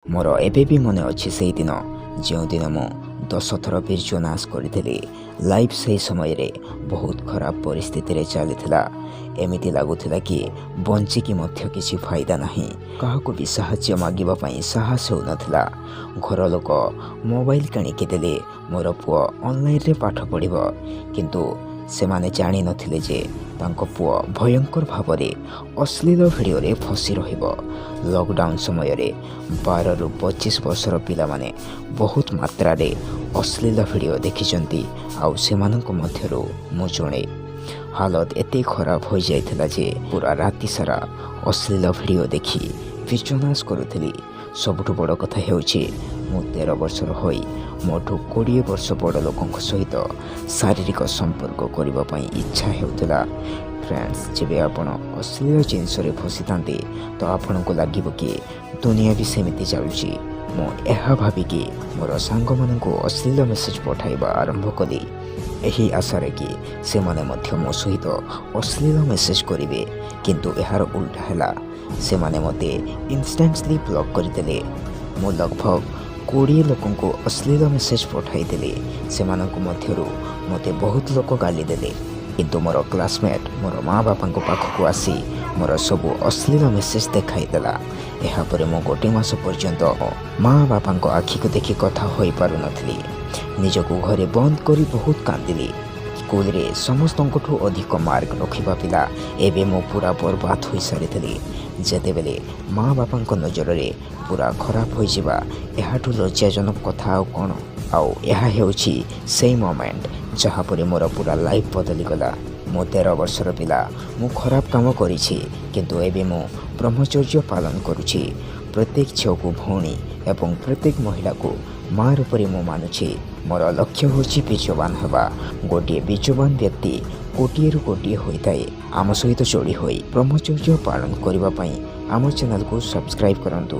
ମୋର ଏବେ ବି ମନେ ଅଛି ସେଇଦିନ, ଯେଉଁଦିନ ମୁଁ 10 ଥର ବୀର୍ଯ୍ୟନାଶ କରିଥିଲି। ଲାଇଫ୍ ସେହି ସମୟରେ ବହୁତ ଖରାପ ପରିସ୍ଥିତିରେ ଚାଲିଥିଲା। ଏମିତି ଲାଗୁଥିଲା କି ବଞ୍ଚିକି ମଧ୍ୟ କିଛି ଫାଇଦା ନାହିଁ। କାହାକୁ ବି ସାହାଯ୍ୟ ମାଗିବା ପାଇଁ ସାହସ ହେଉନଥିଲା। ଘର ଲୋକ ମୋବାଇଲ କିଣିକି ଦେଲେ, ମୋର ପୁଅ ଅନଲାଇନରେ ପାଠ ପଢ଼ିବ। କିନ୍ତୁ ସେମାନେ ଜାଣିନଥିଲେ ଯେ ତାଙ୍କ ପୁଅ ଭୟଙ୍କର ଭାବରେ ଅଶ୍ଳୀଳ ଭିଡ଼ିଓରେ ଫସି ରହିବ। ଲକଡାଉନ୍ ସମୟରେ 12ରୁ 25 ବର୍ଷର ପିଲାମାନେ ବହୁତ ମାତ୍ରାରେ ଅଶ୍ଳୀଳ ଭିଡ଼ିଓ ଦେଖିଛନ୍ତି ଆଉ ସେମାନଙ୍କ ମଧ୍ୟରୁ ମୁଁ ଜଣେ। ହାଲତ ଏତେ ଖରାପ ହୋଇଯାଇଥିଲା ଯେ ପୁରା ରାତି ସାରା ଅଶ୍ଳୀଳ ଭିଡ଼ିଓ ଦେଖି ବୀର୍ଯ୍ୟନାଶ କରୁଥିଲି। ସବୁଠୁ ବଡ଼ କଥା ହେଉଛି, ମୁଁ 13 ବର୍ଷର ହୋଇ ମୋଠୁ 20 ବର୍ଷ ବଡ଼ ଲୋକଙ୍କ ସହିତ ଶାରୀରିକ ସମ୍ପର୍କ କରିବା ପାଇଁ ଇଚ୍ଛା ହେଉଥିଲା। ଫ୍ରେଣ୍ଡସ୍, ଯେବେ ଆପଣ ଅଶ୍ଳୀଳ ଜିନିଷରେ ଫସିଥାନ୍ତି, ତ ଆପଣଙ୍କୁ ଲାଗିବ କି ଦୁନିଆ ବି ସେମିତି ଚାଲୁଛି। ମୁଁ ଏହା ଭାବିକି ମୋର ସାଙ୍ଗମାନଙ୍କୁ ଅଶ୍ଳୀଳ ମେସେଜ ପଠାଇବା ଆରମ୍ଭ କଲି, ଏହି ଆଶାରେ କି ସେମାନେ ମଧ୍ୟ ମୋ ସହିତ ଅଶ୍ଳୀଳ ମେସେଜ କରିବେ। କିନ୍ତୁ ଏହାର ଉଲ୍ଟା ହେଲା, ସେମାନେ ମୋତେ ଇନଷ୍ଟାଣ୍ଟଲି ବ୍ଲକ୍ କରିଦେଲେ। ମୁଁ ଲଗଭଗ 20 ଲୋକଙ୍କୁ ଅଶ୍ଳୀଳ ମେସେଜ ପଠାଇଥିଲି। ସେମାନଙ୍କ ମଧ୍ୟରୁ ମୋତେ ବହୁତ ଲୋକ ଗାଲି ଦେଲେ। କିନ୍ତୁ ମୋର କ୍ଲାସମେଟ୍ ମୋର ମା ବାପାଙ୍କ ପାଖକୁ ଆସି ମୋର ସବୁ ଅଶ୍ଳୀଳ ମେସେଜ ଦେଖାଇଦେଲା। ଏହାପରେ ମୁଁ ଗୋଟେ ମାସ ପର୍ଯ୍ୟନ୍ତ ମା ବାପାଙ୍କ ଆଖିକୁ ଦେଖି କଥା ହୋଇପାରୁନଥିଲି। ନିଜକୁ ଘରେ ବନ୍ଦ କରି ବହୁତ କାନ୍ଦିଲି। ସ୍କୁଲରେ ସମସ୍ତଙ୍କଠୁ ଅଧିକ ମାର୍କ ରଖିବା ପିଲା ଏବେ ମୁଁ ପୁରା ବର୍ବାଦ ହୋଇସାରିଥିଲି। ଯେତେବେଳେ ମା ବାପାଙ୍କ ନଜରରେ ପୁରା ଖରାପ ହୋଇଯିବା, ଏହାଠୁ ଲଜ୍ଜାଜନକ କଥା ଆଉ କ'ଣ? ଆଉ ଏହା ହେଉଛି ସେଇ ମୋମେଣ୍ଟ, ଯାହାପରେ ମୋର ପୁରା ଲାଇଫ୍ ବଦଳିଗଲା। ମୁଁ 13 ବର୍ଷର ପିଲା, ମୁଁ ଖରାପ କାମ କରିଛି, କିନ୍ତୁ ଏବେ ମୁଁ ବ୍ରହ୍ମଚର୍ଯ୍ୟ ପାଳନ କରୁଛି। ପ୍ରତ୍ୟେକ ଝିଅକୁ ଭଉଣୀ ଏବଂ ପ୍ରତ୍ୟେକ ମହିଳାକୁ ମା ରୂପରେ ମୁଁ ମାନୁଛି। ମୋର ଲକ୍ଷ୍ୟ ହେଉଛି ବୀର୍ଯ୍ୟବାନ ହେବା। ଗୋଟିଏ ବୀର୍ଯ୍ୟବାନ ବ୍ୟକ୍ତି କୋଟିଏରୁ ଗୋଟିଏ ହୋଇଥାଏ। ଆମ ସହିତ ଯୋଡ଼ି ହୋଇ ବ୍ରହ୍ମଚର୍ଯ୍ୟ ପାଳନ କରିବା ପାଇଁ ଆମ ଚ୍ୟାନେଲକୁ ସବସ୍କ୍ରାଇବ୍ କରନ୍ତୁ।